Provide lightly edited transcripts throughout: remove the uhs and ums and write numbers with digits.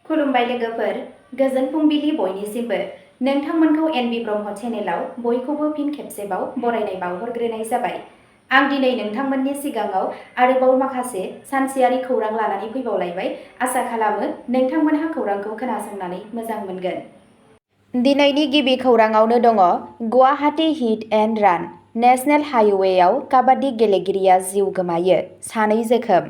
खुलुमबाय लोगोफोर, गोजोन फुंबिलि बयनिसिमबो। नोंथांमोनखौ एनबि ब्रह्म चेनेलाव बयखौबो फिन खेबसेबाव बरायनाय बावहरग्रोनाय जाबाय। आं दिनै नोंथांमोननि सिगाङाव आरोबाव माखासे सानसेयारि खौरां लानानै फैबावलायबाय। आसा खालामो नोंथांमोनहा खौरांखौ खोनासंनानै मोजां मोनगोन। दिनैनि गिबि खौराङावनो दङ गुवाहाटी हिट एन्ड रान नेशनेल हाइवेआव काबाड्डि गेलेगिरिया जिउ गोमायो, 2 जोखोम।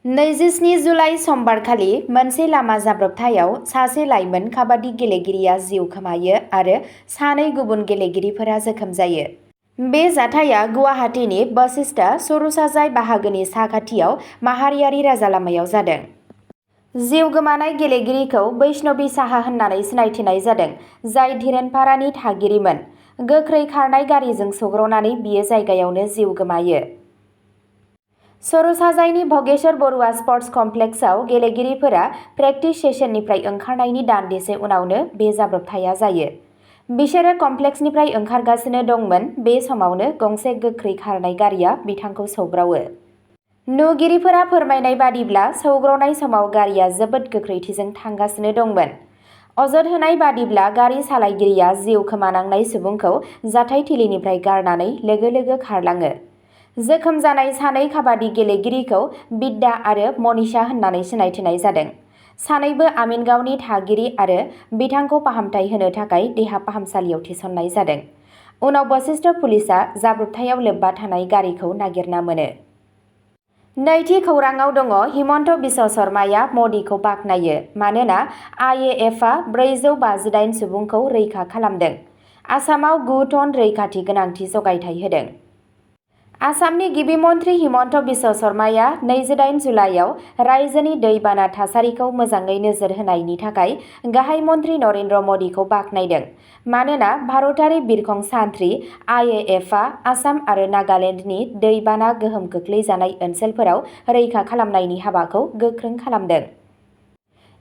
27 जुलाइ समबारखालि मोनसे लामा जाब्रबथायाव सासे लाइमोन काबाड्डि गेलेगिरिया जिउ खोमायो आरो 2 गुबुन गेलेगिरिफोरा जोखोम जायो। बे जाथाया गुवाहाटीनि बशिष्ठ सरुसाजाय बाहागोनि साखाथियाव माहारियारि राजालामायाव जादों। जिउ गोमानाय गेलेगिरिखौ बैष्णबी साहा होननानै सिनायथिनाय जादों, जाय धीरेनपारानि थागिरिमोन। गोख्रै खारनाय गारिजों सौग्रावनानै बियो जायगायावनो जिउ गोमायो। सरुसाजायनि भगेश्वर बरुवा स्पर्ट्स कमप्लेक्सआव गेलेगिरिफोरा प्रेक्टिस सेसननिफ्राय ओंखारनायनि दान्दिसे उनावनो बे जाब्रबथाया जायो। बिसोरो कमप्लेक्सनिफ्राय ओंखारगासिनो दंमोन। बे समावनो गंसे गोख्रै खारनाय गारिया बिथांखौ सौग्रावो। नुगिरिफोरा फोरमायनाय बादिब्ला सौग्रावनाय समाव गारिया जोबोद गोख्रैथिजों थांगासिनो दंमोन। अजद होनाय बादिब्ला गारि सालायगिरिया जिउ खोमानांनाय सुबुंखौ जाथायथिलिनिफ्राय गारनानै लोगो लोगो खारलाङो। जोखोम जानाय 2 काबाड्डि गेलेगिरिखौ बिद्या आरो मनीषा होननानै सिनायथिनाय जादों। सानैबो आमिनगावनि थागिरि आरो बिथांखौ फाहामथाय होनो थाखाय देहा फाहामसालियाव थिसननाय जादों। उनाव बशिष्ठ पुलिसआ जाब्रबथायाव लोब्बा थानाय गारिखौ नागिरना मोनो। नैथि खौराङाव दङ हिमन्त बिश्व शर्माया मदिखौ बाख्नायो मानोना आइएएफआ 458 सुबुंखौ रैखा खालामदों। आसामाव 9 टन रैखाथि गोनांथि जगायथाय होदों। आसामनि गिबि मन्थ्रि हिमन्त बिश्व शर्माया 28 जुलाइआव रायजोनि दैबाना थासारिखौ मोजाङै नोजोर होनायनि थाखाय गाहाय मन्थ्रि नरेन्द्र मदिखौ बाख्नायदों मानोना भारतारि बिरखं सान्थ्रि आइएएफआ आसाम आरो नागालेन्डनि दैबाना गोहोम खोख्लैजानाय ओनसोलफोराव रैखा खालामनायनि हाबाखौ गोख्रों खालामदों।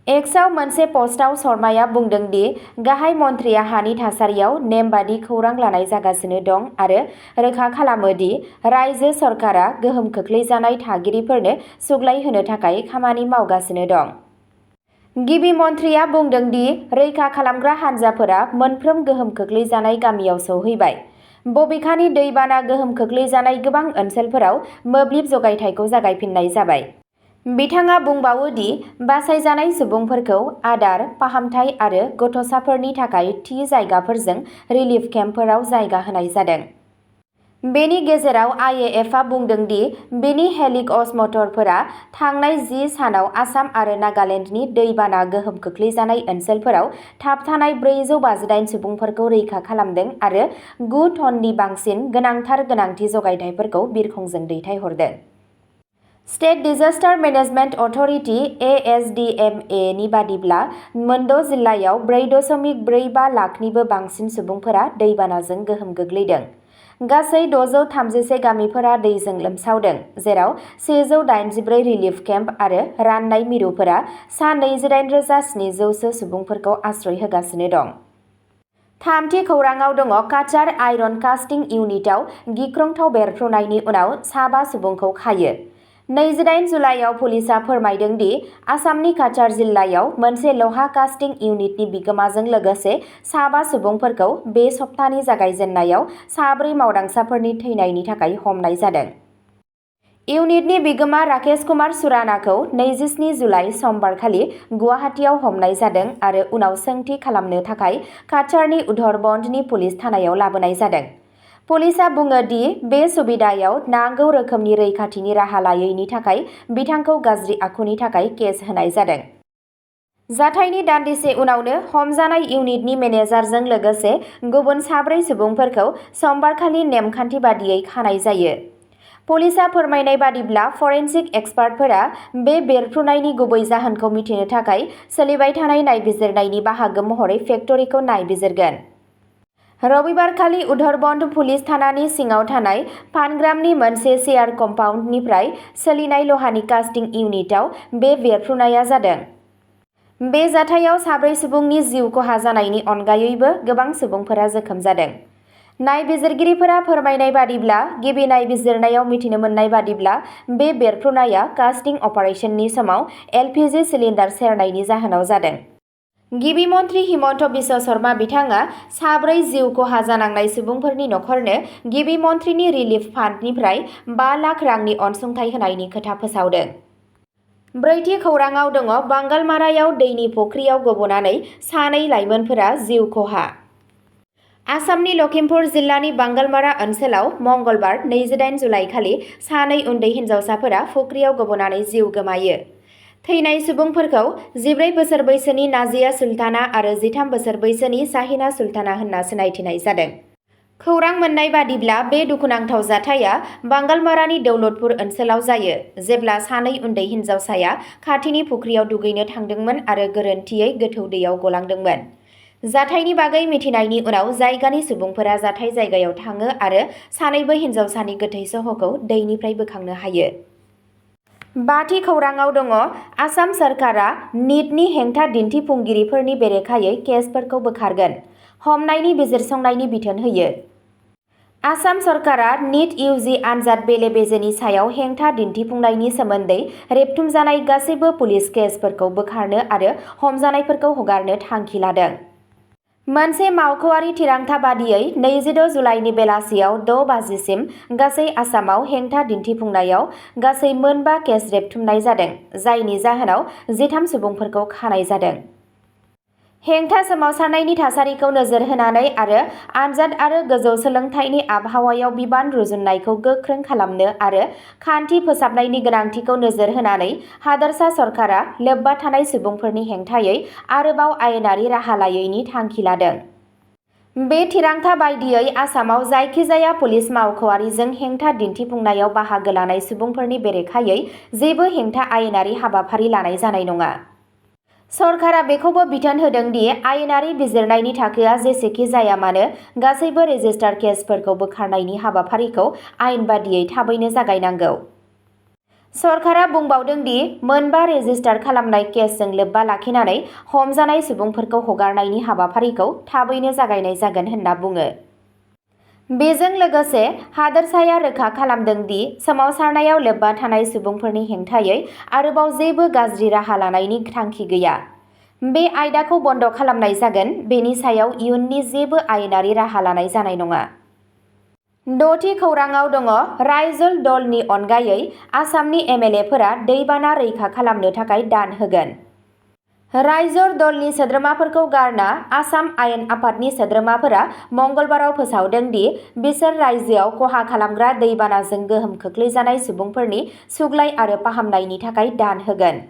एक्सआव मोनसे पस्टआव शर्माया बुंदों दि गाहाय मन्थ्रिया हानि थासारियाव नेमबादि खौरां लानाय जागासिनो दं आरो रोखा खालामो दि रायजो सरकारा गोहोम खोख्लैजानाय थागिरिफोरनो सुग्लाय होनो थाखाय खामानि मावगासिनो दं। गिबि मन्थ्रिया बुंदों दि रैखा खालामग्रा हान्जाफोरा मोनफ्रोम गोहोम खोख्लैजानाय गामियाव सौहैबाय। बबेखानि दैबाना गोहोम खोख्लैजानाय गोबां ओनसोलफोराव मोब्लिब जगायथायखौ जागायफिननाय जाबाय। बिथाङा बुंबावो दि बासायजानाय सुबुंफोरखौ आदार, फाहामथाय आरो गथ'साफोरनि थाखाय थि जायगाफोरजों रिलिफ केम्पफोराव जायगा होनाय जादों। बेनि गेजेराव आइएएफआ बुंदों दि बेनि हेलिकप्टारफोरा थांनाय 10 सानाव आसाम आरो नागालेन्डनि दैबाना गोहोम खोख्लैजानाय ओनसोलफोराव थाबथानाय 458 सुबुंफोरखौ रैखा खालामदों आरो 9 टननि बांसिन गोनांथार गोनांथि जगायथायफोरखौ बिरखंजों दैथायहरदों। स्टेट डिजास्टार मेनेजमेन्ट अथ'रिटि (एएसडिएमए) नि बादिब्ला मोनद' जिल्लायाव 4.45 लाखनिबो बांसिन सुबुंफोरा दैबानाजों गोहोम गोग्लैदों। गासै 631 गामिफोरा दैजों लोमसावदों, जेराव 184 रिलिफ केम्प आरो राननाय मिरुफोरा सा 28,700 सो सुबुंफोरखौ आश्रय होगासिनो दं। थामथि खौराङाव दङ काचार आइरन कास्टिं इउनिटआव गिख्रंथाव बेरफ्रुनायनि उनाव 5 सुबुंखौ खायो। 28 जुलाइआव पुलिसआ फोरमायदों दि आसामनि काचार जिल्लायाव मोनसे लहा कास्टिं इउनिटनि बिगोमाजों लोगोसे 5 सुबुंफोरखौ बे सप्तानि जागायजेन्नायाव 4 मावदांसाफोरनि थैनायनि थाखाय हमनाय जादों। इउनिटनि बिगोमा राकेश कुमार सुरानाखौ 27 जुलाइ समबारखालि गुवाहाटीआव हमनाय जादों आरो उनाव सोंथि खालामनो थाखाय काचारनि उधरबन्धनि पुलिस थानायाव लाबोनाय जादों। पुलिसआ बुङो दि बे सुबिदायाव नांगौ रोखोमनि रैखाथिनि राहा लायैनि थाखाय बिथांखौ गाज्रि आखुनि थाखाय केस होनाय जादों। जाथायनि दान्दिसे उनावनो हमजानाय इउनिटनि मेनेजारजों लोगोसे गुबुन 4 सुबुंफोरखौ समबारखालि नेमखान्थि बादियै खानाय जायो। पुलिसआ फोरमायनाय बादिब्ला फरेन्सिक एक्सपार्टफोरा बे बेरफ्रुनायनि गुबै जाहोनखौ मिथिनो थाखाय सोलिबाय थानाय नायबिजिरनायनि बाहागो महरै फेक्टरिखौ नायबिजिरगोन। रबिबारखालि उधरबन्ध पुलिस थानानि सिङाव थानाय पानग्रामनि मोनसे शेयार कम्पाउन्डनिफ्राय सोलिनाय लहानि कास्टिं इउनिटआव बे बेरफ्रुनाया जादों। बे जाथायाव 4 सुबुंनि जिउ खहा जानायनि अनगायैबो गोबां सुबुंफोरा जोखोम जादों। नायबिजिरगिरिफोरा फोरमायनाय बादिब्ला गिबि नायबिजिरनायाव मिथिनो मोननाय बादिब्ला बे बेरफ्रुनाया कास्टिं अपारेशननि समाव एलपिजि सिलिन्डार सेरनायनि जाहोनाव जादों। गिबि मन्थ्रि हिमन्त बिश्व शर्मा बिथाङा 4 जिउ खहा जानांनाय सुबुंफोरनि नखरनो गिबि मन्थ्रिनि रिलिफ फान्डनिफ्राय 5 लाख रांनि अनसुंथाइ होनायनि खोथा फोसावदों। ब्रैथि खौराङाव दङ बांगालमारायाव दैनि फुख्रियाव गबनानै 2 लाइमोनफोरा जिउ खहा। आसामनि लखिमपुर जिल्लानि बांगालमारा ओनसोलाव मंगलबार 28 जुलाइखालि 2 उन्दै हिन्जावसाफोरा फुख्रियाव गबनानै जिउ गोमायो। थैनाय सुबुंफोरखौ 14 बोसोर बैसोनि नाजिया सुल्ताना आरो 13 बोसोर बैसोनि साहिना सुल्ताना होनना सिनायथिनाय जादों। खौरां मोननाय बादिब्ला बे दुखुनांथाव जाथाया बांगालमारानि दौलतपुर ओनसोलाव जायो, जेब्ला 2 उन्दै हिन्जावसाया खाथिनि फुख्रियाव दुगैनो थांदोंमोन आरो गोरोन्थियै गोथौ दैयाव गलांदोंमोन। जाथायनि बागै मिथिनायनि उनाव जायगानि सुबुंफोरा जाथाय जायगायाव थाङो आरो 2 हिन्जावसानि गोथै सह'खौ दैनिफ्राय बोखांनो हायो। 5थि खौराङाव दङ आसाम सरकारा निटनि हेंथा दिन्थिफुंगिरिफोरनि बेरेखायै केसफोरखौ बोखारगोन, हमनायनि बिजिरसंनायनि बिथोन होयो। आसाम सरकारा निट इउजि आनजाद बेले-बेजेनि सायाव हेंथा दिन्थिफुंनायनि सोमोन्दै रेबथुमजानाय गासैबो पुलिस केसफोरखौ बोखारनो आरो हमजानायफोरखौ हगारनो थांखि लादों। मोनसे मावख'आरि थिरांथा बादियै 26 जुलाइनि बेलासियाव 6 बाजिसिम गासै आसामाव हेंथा दिन्थिफुंनायाव गासै 5 केस रेबथुमनाय जादों, जायनि जाहोनाव 13 सुबुंफोरखौ खानाय जादों। हेंथा सोमावसारनायनि थासारिखौ नोजोर होनानै आरो आनजाद आरो गोजौ सोलोंथाइनि आबहावायाव बिबान रुजुननायखौ गोख्रों खालामनो आरो खान्थि फोसाबनायनि गोनांथिखौ नोजोर होनानै हादोरसा सरकारा लोब्बा थानाय सुबुंफोरनि हेंथायै आरोबाव आयेनारि राहा लायैनि थांखि लादों। बे थिरांथा बायदियै आसामाव जायखिजाया पुलिस मावख'आरिजों हेंथा दिन्थिफुंनायाव बाहागो लानाय सुबुंफोरनि बेरेखायै जेबो हेंथा आयेनारि हाबाफारि लानाय जानाय नङा। सरकारा बेखौबो बिथोन होदों दि आयेनारि बिजिरनायनि थाखोआ जेसेखि जाया मानो गासैबो रेजिस्टार केसफोरखौ बोखारनायनि हाबाफारिखौ आयेन बादियै थाबैनो जागायनांगौ। सरकारा बुंबावदों दि 5 रेजिस्टार खालामनाय केसजों लोब्बा लाखिनानै हमजानाय सुबुंफोरखौ हगारनायनि हाबाफारिखौ थाबैनो जागायनाय जागोन होनना बुङो। बेजों लोगोसे हादोरसाया रोखा खालामदों दि सोमावसारनायाव लोब्बा थानाय सुबुंफोरनि हेंथायै आरोबाव जेबो गाज्रि राहा लानायनि थांखि गैया। बे आयदाखौ बन्द खालामनाय जागोन, बेनि सायाव इयुननि जेबो आयेनारि राहा लानाय जानाय नङा। 6थि खौराङाव दङ रायजोल दलनि अनगायै आसामनि एमएलएफोरा दैबाना रैखा खालामनो थाखाय दान होगोन। रायजोर दलनि सोद्रोमाफोरखौ गारना आसाम आयेन आफादनि सोद्रोमाफोरा मंगलबाराव फोसावदों दि बिसोर रायजोआव खहा खालामग्रा दैबानाजों गोहोम खोख्लैजानाय सुबुंफोरनि सुग्लाय आरो फाहामनायनि थाखाय दान होगोन।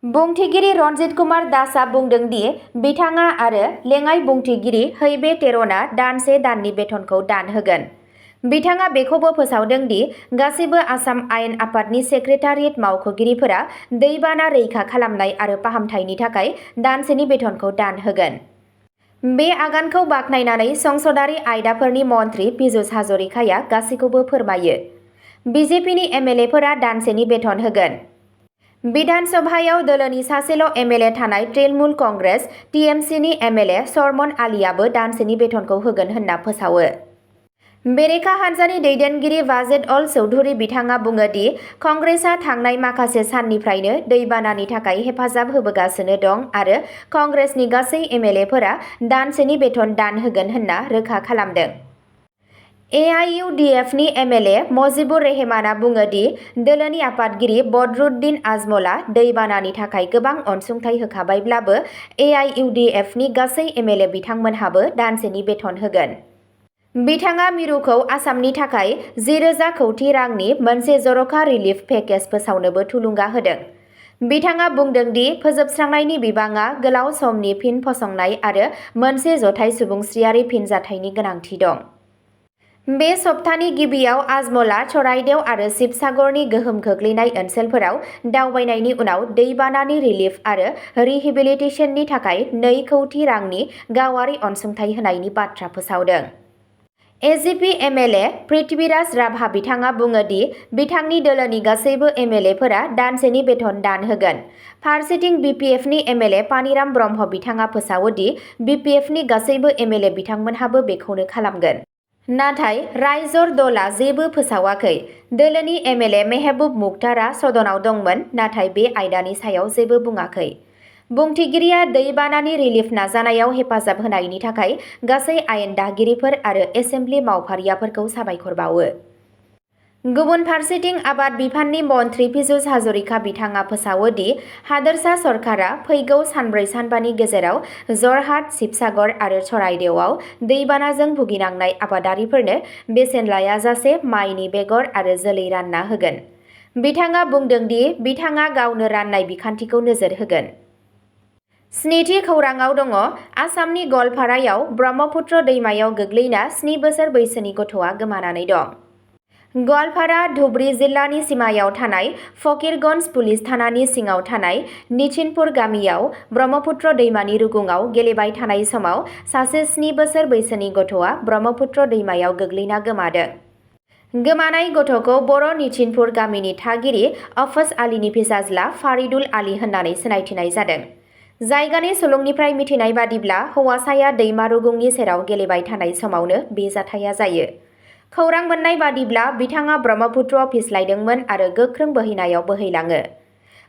बुंथिगिरि रन्जित कुमार दासआ बुंदों दि बिथाङा आरो लेङाइ बुंथिगिरि हैबे तेरनआ दानसे दाननि बेथनखौ दान होगोन। बिथाङा बेखौबो फोसावदों दि गासैबो आसाम आयेन आफादनि सेक्रेटारियेट मावख'गिरिफोरा दैबाना रैखा खालामनाय आरो फाहामथायनि थाखाय दानसेनि बेथनखौ दान होगोन। बे आगानखौ बाख्नायनानै संसदारि आयदाफोरनि मन्थ्रि पीयूष हाजरिकाया गासैखौबो फोरमायो। बिजेपिनि एमएलएफोरा दानसेनि बेथन होगोन। बिधान सभायाव दोलोनि सासेल' एमएलए थानाय तृणमूल कंग्रेस टीएमसीनि एमएलए शरमन आलीआबो दानसेनि बेथनखौ होगोन होनना फोसावो। बेरेखा हान्जानि दैदेनगिरि वाजेद अल चौधुरी बिथाङा बुङो दि कंग्रेसआ थांनाय माखासे साननिफ्रायनो दैबानानि थाखाय हेफाजाब होबोगासिनो दं आरो कंग्रेसनि गासै एमएलएफोरा दानसेनि बेथन दान होगोन होनना रोखा खालामदों। एआइइउडिएफनि एमएलए मजिबुर रेहमानआ बुङो दि दोलोनि आफादगिरि बदरुद्दिन आजमलआ दैबानानि थाखाय गोबां अनसुंथाइ होखाबायब्लाबो एआइइउडिएफनि गासै एमएलए बिथांमोनहाबो दानसेनि बेथन होगोन। बिथाङा मिरुखौ आसामनि थाखाय 10,000 कौटि रांनि मोनसे जर'खा रिलिफ पेकेज फोसावनोबो थुलुंगा होदों। बिथाङा बुंदों दि फोजोबस्रांनायनि बिबाङा गोलाव समनि फिन फसंनाय आरो मोनसे जथाय सुबुंस्रियारि फिनजाथायनि गोनांथि दं। बे सप्तानि गिबियाव आजमलआ चराइदेव आरो शिबसागरनि गोहोम खोख्लैनाय ओनसोलफोराव दावबायनायनि उनाव दैबानानि रिलिफ आरो रिहेबिलिटेसननि थाखाय 2 कौटि रांनि गावारि अनसुंथाइ होनायनि बाथ्रा फोसावदों। एजिपि एमएलए पृथ्वीराज राभा बिथाङा बुङो दि बिथांनि दोलोनि गासैबो एमएलएफोरा दानसेनि बेथन दान होगोन। फारसेथिं बिपिएफनि एमएलए पानिराम ब्रह्म बिथाङा फोसावो दि बिपिएफनि गासैबो एमएलए बिथांमोनहाबो बेखौनो खालामगोन। नाथाय रायजर दलआ जेबो फोसावाखै। दोलोनि एमएलए मेहबुब मुख्तारा सदनाव दंमोन, नाथाय बे आयदानि सायाव जेबो बुङाखै। बुंथिगिरिया दैबानानि रिलिफ नाजानायाव हेफाजाब होनायनि थाखाय गासै आयेन दागिरिफोर आरो एसेम्ब्लि मावफारियाफोरखौ साबायखर बावो। गुबुन फारसेथिं आबाद बिफाननि मन्थ्रि पीयूष हाजरिका बिथाङा फोसावो दि हादोरसा सरकारा फैगौ सानब्रै सानबानि गेजेराव जरहाट, शिबसागर आरो चराइदेवआव दैबानाजों भुगिनांनाय आबादारिफोरनो बेसेन लायाजासे माइनि बेगर आरो जोलै रानना होगोन। बिथाङा बुंदों दि बिथाङा गावनो राननाय बिखान्थिखौ नोजोर होगोन। स्निथि खौराङाव दङ। आसामनि गवालपारायाव ब्रह्मपुत्र दैमायाव गोग्लैना 7 बोसोर बैसोनि गथ'आ गोमानानै दं। गवालपारा धुबरी जिल्लानि सिमायाव थानाय फकीरगंज पुलिस थानानि सिङाव थानाय निचिनपुर गामियाव ब्रह्मपुत्र दैमानि रुगुङाव गेलेबाय थानाय समाव सासे 7 बोसोर बैसोनि गथ'आ ब्रह्मपुत्र दैमायाव गोग्लैना गोमादों। गोमानाय गथ'खौ बर' निचिनपुर गामिनि थागिरि अफस आलीनि फिसाज्ला फारिदुल आली होननानै सिनायथिनाय जादों। जायगानि सुलुंनिफ्राय मिथिनाय बादिब्ला हौवासाया दैमा रुगुंनि सेराव गेलेबाय थानाय समावनो बे जाथाया जायो। खौरां मोननाय बादिब्ला बिथाङा ब्रह्मपुत्रआव फिस्लायदोंमोन आरो गोख्रों बोहैनायाव बोहैलाङो।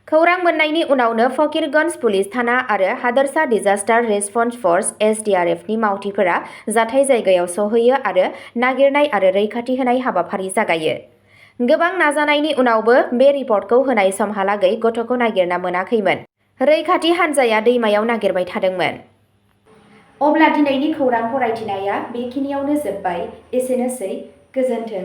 खौरां मोननायनि उनावनो फकीरगंज पुलिस थाना आरो हादोरसा डिजास्टार रेसपन्स फर्स (SDRF) नि मावथिफोरा जाथाय जायगायाव सौहैयो आरो नागिरनाय आरो रैखाथि होनाय हाबाफारि जागायो। गोबां नाजानायनि उनावबो बे रिपर्टखौ होनाय समहालागै गथ'खौ नागिरना मोनाखैमोन। रैखाथि हान्जाया दैमायाव नागिरबाय थादोंमोन। अब्ला दिनैनि खौरां फरायथिनाया बेखिनियावनो जोब्बाय। एसेनोसै, गोजोन्थों।